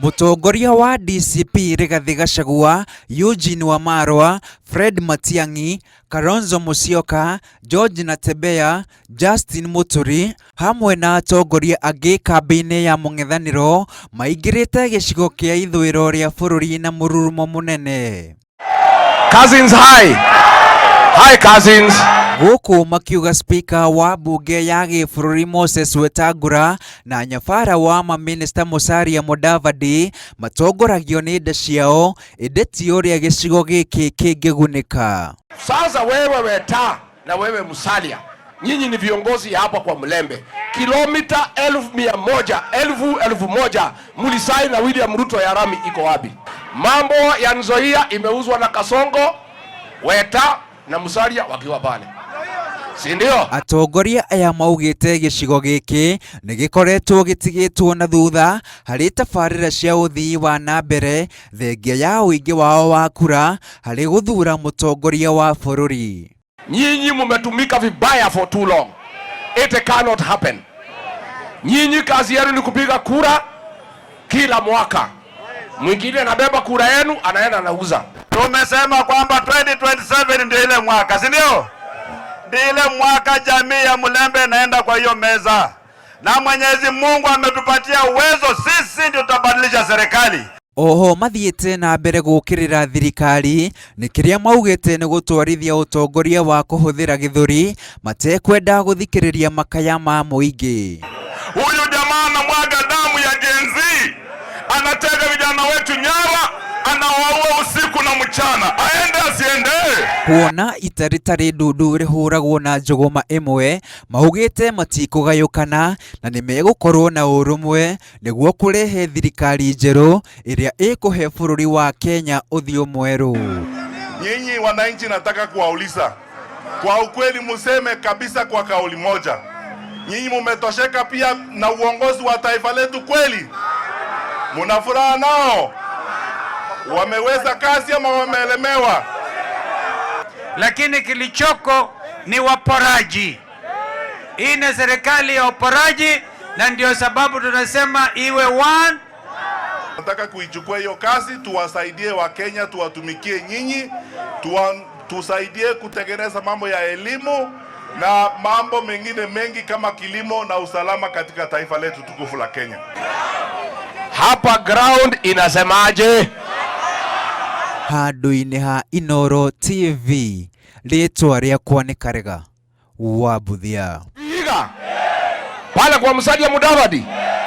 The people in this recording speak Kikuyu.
Mũtongoria wa DCP Rigathĩ Gachagua, Eugene Wamalwa, Fred Matiang'i, Kalonzo Musyoka, George Natembeya, Justin Muturi hamwe na atongoria angĩ kambĩ-inĩ ya mũng'ethanĩro maingĩrĩte gĩcigo kĩa ithũĩro rĩa bũrũri na mũrurumo mũnene. Cousins, hi. Hi, cousins. Gũkũ makiuga spika wa mbunge ya gĩbũrũri Moses Wetangula na nyabara wa mamĩnĩsta Musalia Mudavadi matongoragio nĩ nda ciao ĩndĩ ti ũrĩa gĩcigo gĩkĩ kĩngĩgunĩka. Sasa wewe Weta na wewe Musalia, nyinyi ni viongozi hapa kwa Mlembe, kilomita 100,000 1,000 mulisaini na William Ruto ya rami iko wapi? Mambo ya Nzoia imeuzwa na Kasongo, Weta na Musalia wakiwa pale, si ndio? Atongoria aya maugĩte gĩcigo gĩkĩ nĩ gĩkoretwo gĩtigĩtwo na thutha harĩ tabarĩra cia ũthii wa na mbere thengia ya ũingĩ wao wa kura harĩ gũthura mũtongoria wa bũrũri. Nyinyi mumetumika vibaya for too long. It cannot happen. Nyinyi kazi yenu ni kupiga kura kila mwaka, mwingine anabeba kura yenu anaenda anauza. Tumesema kwamba 2027 ndio ile mwaka, si ndio? Ndio ile mwaka jamii ya Mulembe inaenda kwa hiyo meza, na Mwenyezi Mungu ametupatia uwezo, sisi ndio tutabadilisha serikali. Oho mathiĩte na mbere gũkĩrĩra thirikari nĩ kĩrĩa maugĩte nĩ gũtwarithia ũtongoria wa kũhũthĩra gĩthũri matekwenda gũthikĩrĩria makaya ma mũingĩ. Huyu jamaa anamwaga damu ya Gen Z, anatega vijana wetu nyara, anawaua usiku na mchana. Aende asiende? Kuona ita rĩtarĩ ndundu rĩhũragwo na njũgũma ĩmwe, maugĩte matikũgayũkana na nĩmegũkorwo na ũrũmwe nĩguo kũrehe thirikari njerũ ĩrĩa ĩkũhe bũrũri wa Kenya ũthiũ mwerũ. Nyinyi wananchi, nataka kuwauliza kwa ukweli, museme kabisa kwa kauli moja, nyinyi mumetosheka pia na uongozi wa taifa letu kweli? Muna furaha nao? Wameweza kazi ama wameelemewa? Lakini kilichoko ni waporaji. Hii ni serikali ya uporaji, na ndio sababu tunasema iwe one. Nataka kuichukua hiyo kazi, tuwasaidie Wakenya, tuwatumikie nyinyi, tusaidie kutengeneza mambo ya elimu na mambo mengine mengi kama kilimo na usalama katika taifa letu tukufu la Kenya. Hapa ground inasemaje? Handũ-inĩ ha Inooro TV, rĩtwa rĩakwa nĩ Karega wa Mbuthia. Vihiga pale kwa Musalia Mudavadi.